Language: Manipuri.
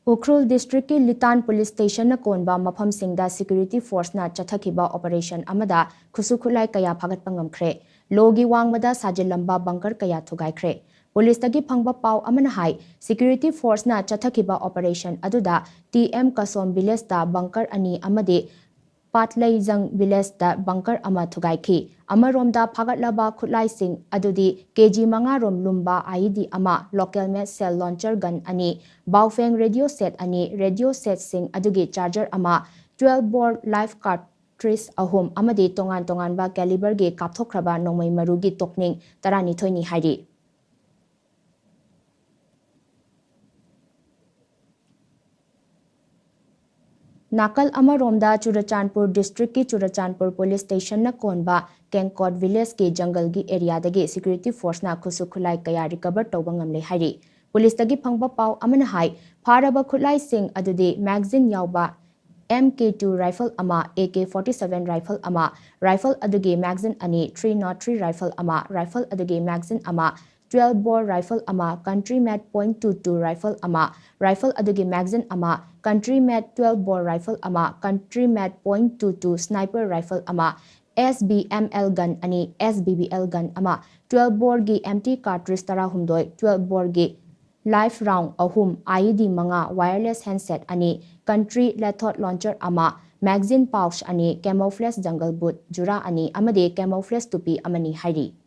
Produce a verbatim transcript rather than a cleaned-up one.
ꯎꯈ꯭ꯔꯨꯜ ꯗꯤꯁꯇ꯭ꯔꯤꯛꯀꯤ ꯂꯤꯇꯥꯟ ꯄꯨꯂꯤꯁ ꯁ꯭ꯇꯦꯁꯟꯅ ꯀꯣꯟꯕ ꯃꯐꯝꯁꯤꯡꯗ ꯁꯦꯀ꯭ꯌꯨꯔꯤꯇꯤ ꯐꯣꯔꯁꯅ ꯆꯠꯊꯈꯤꯕ ꯑꯣꯄꯔꯦꯁꯟ ꯑꯃꯗ ꯈꯨꯠꯁꯨ ꯈꯨꯠꯂꯥꯏ ꯀꯌꯥ ꯐꯥꯒꯠꯄ ꯉꯝꯈ꯭ꯔꯦ꯫ ꯂꯣꯒꯤ ꯋꯥꯡꯃꯗ ꯁꯥꯖꯤꯜꯂꯝꯕ ꯕꯪꯀꯔ ꯀꯌꯥ ꯊꯨꯒꯥꯏꯈ꯭ꯔꯦ꯫ ꯄꯨꯂꯤꯁꯇꯒꯤ ꯐꯪꯕ ꯄꯥꯎ ꯑꯃꯅ ꯍꯥꯏ, ꯁꯦꯀ꯭ꯌꯨꯔꯤꯇꯤ ꯐꯣꯔꯁꯅ ꯆꯠꯊꯈꯤꯕ ꯑꯣꯄꯔꯦꯁꯟ ꯑꯗꯨꯗ ꯇꯤ ꯑꯦꯝ ꯀꯁꯣꯝ ꯚꯤꯂꯦꯖꯇ ꯕꯪꯀꯔ ꯑꯅꯤ ꯑꯃꯗꯤ ꯄꯥꯠꯂꯩꯖꯪ ꯚꯤꯂꯦꯖꯇ ꯕꯪꯀꯔ ꯑꯃ ꯊꯨꯒꯥꯏꯈꯤ꯫ ꯑꯃꯔꯣꯝꯗ ꯐꯥꯒꯠꯂꯕ ꯈꯨꯠꯂꯥꯏꯁꯤꯡ ꯑꯗꯨꯗꯤ ꯀꯦ ꯖꯤ ꯃꯉꯥ ꯔꯣꯝ ꯂꯨꯝꯕ ꯑꯥꯏ ꯏ ꯗꯤ ꯑꯃ, ꯂꯣꯀꯦꯜ ꯃꯦꯗ ꯁꯦꯜ ꯂꯣꯟꯆꯔ ꯒꯟ ꯑꯅꯤ, ꯕꯥꯎꯐꯦꯡ ꯔꯦꯗꯤꯑꯣ ꯁꯦꯠ ꯑꯅꯤ, ꯔꯦꯗꯤꯑꯣ ꯁꯦꯠꯁꯤꯡ ꯑꯗꯨꯒꯤ ꯆꯥꯔꯖꯔ ꯑꯃ, ꯇ꯭ꯋꯦꯜꯐ ꯕꯣꯔ ꯂꯥꯏꯐ ꯀꯥꯔꯇ꯭ꯔꯤꯖ ꯑꯍꯨꯝ ꯑꯃꯗꯤ ꯇꯣꯉꯥꯟ ꯇꯣꯉꯥꯟꯕ ꯀꯦꯂꯤꯕꯔꯒꯤ ꯀꯥꯞꯊꯣꯛꯈ꯭ꯔꯕ ꯅꯣꯡꯃꯩ ꯃꯔꯨꯒꯤ ꯇꯣꯛꯅꯤꯡ ꯇꯔꯥꯅꯤꯊꯣꯏꯅꯤ ꯍꯥꯏꯔꯤ꯫ ꯅꯥꯀꯜ ꯑꯃꯔꯣꯝꯗ ꯆꯨꯔꯆꯥꯟꯄꯨꯔ ꯗꯤꯁꯇ꯭ꯔꯤꯛꯀꯤ ꯆꯨꯔꯆꯥꯟꯄꯨꯔ ꯄꯨꯂꯤꯁ ꯁ꯭ꯇꯦꯁꯟꯅ ꯀꯣꯟꯕ ꯀꯦꯡꯀꯣꯠ ꯚꯤꯂꯦꯖꯀꯤ ꯖꯪꯒꯜꯒꯤ ꯑꯦꯔꯤꯌꯥꯗꯒꯤ ꯁꯦꯀ꯭ꯌꯨꯔꯤꯇꯤ ꯐꯣꯔꯁꯅ ꯈꯨꯠꯁꯨ ꯈꯨꯠꯂꯥꯏ ꯀꯌꯥ ꯔꯤꯀꯚꯔ ꯇꯧꯕ ꯉꯝꯂꯦ ꯍꯥꯏꯔꯤ꯫ ꯄꯨꯂꯤꯁꯇꯒꯤ ꯐꯪꯕ ꯄꯥꯎ ꯑꯃꯅ ꯍꯥꯏ, ꯐꯥꯔꯕ ꯈꯨꯠꯂꯥꯏꯁꯤꯡ ꯑꯗꯨꯗꯤ ꯃꯦꯒꯖꯤꯟ ꯌꯥꯎꯕ ꯑꯦꯝ ꯀꯦ ꯇꯨ ꯔꯥꯏꯐꯜ ꯑꯃ, A K forty seven rifle ꯑꯃ, ꯔꯥꯏꯐꯜ ꯑꯗꯨꯒꯤ ꯃꯦꯒꯖꯤꯟ ꯑꯅꯤ, ꯊ꯭ꯔꯤ ꯅꯣꯠ ꯊ꯭ꯔꯤ ꯔꯥꯏꯐꯜ ꯑꯃ, ꯔꯥꯏꯐꯜ ꯑꯗꯨꯒꯤ ꯃꯦꯒꯖꯤꯟ ꯑꯃ, ꯇ꯭ꯋꯦꯜꯐ ꯕꯣꯔ ꯔꯥꯏꯐꯜ ꯑꯃ, ꯀꯟꯇ꯭ꯔꯤ ꯃꯦꯗ ꯄꯣꯏꯟꯠ ꯇꯨ ꯇꯨ ꯔꯥꯏꯐꯜ ꯑꯃ, ꯔꯥꯏꯐꯜ ꯑꯗꯨꯒꯤ ꯃꯦꯒꯖꯤꯟ ꯑꯃ, ꯀꯟꯇ꯭ꯔꯤ ꯃꯦꯗ ꯇ꯭ꯋꯦꯜꯐ ꯕꯣꯔ ꯔꯥꯏꯐꯜ ꯑꯃ, ꯀꯟꯇ꯭ꯔꯤ ꯃꯦꯗ ꯄꯣꯏꯟꯠ ꯇꯨ ꯇꯨ ꯁ꯭ꯅꯥꯏꯄꯔ ꯔꯥꯏꯐꯜ ꯑꯃ, ꯑꯦꯁ ꯕꯤ ꯑꯦꯝ ꯑꯦꯜ ꯒꯟ ꯑꯅꯤ, ꯑꯦꯁ ꯕꯤ ꯕꯤ ꯑꯦꯜ ꯒꯟ ꯑꯃ, ꯇ꯭ꯋꯦꯜꯐ ꯕꯣꯔꯒꯤ ꯑꯦꯝꯇꯤ ꯀꯥꯔꯇ꯭ꯔꯤꯖ ꯇꯔꯥꯍꯨꯝꯗꯣꯏ, ꯇ꯭ꯋꯦꯜꯐ ꯕꯣꯔꯒꯤ ꯂꯥꯏꯐ ꯔꯥꯎꯟ ꯑꯍꯨꯝ, ꯑꯥꯏ ꯏ ꯗꯤ ꯃꯉꯥ, ꯋꯥꯌꯔꯂꯦꯁ ꯍꯦꯟꯗꯁꯦꯠ ꯑꯅꯤ, ꯀꯟꯇ꯭ꯔꯤ ꯂꯦꯊꯣꯠ ꯂꯣꯟꯆꯔ ꯑꯃ, ꯃꯦꯒꯖꯤꯟ ꯄꯥꯎꯆ ꯑꯅꯤ, ꯀꯦꯃꯣꯐ꯭ꯂꯦꯖ ꯖꯪꯒꯜ ꯕꯨꯠ ꯖꯨꯔꯥ ꯑꯅꯤ ꯑꯃꯗꯤ ꯀꯦꯃꯣꯐ꯭ꯂꯦꯖ ꯇꯨꯄꯤ ꯑꯃꯅꯤ ꯍꯥꯏꯔꯤ꯫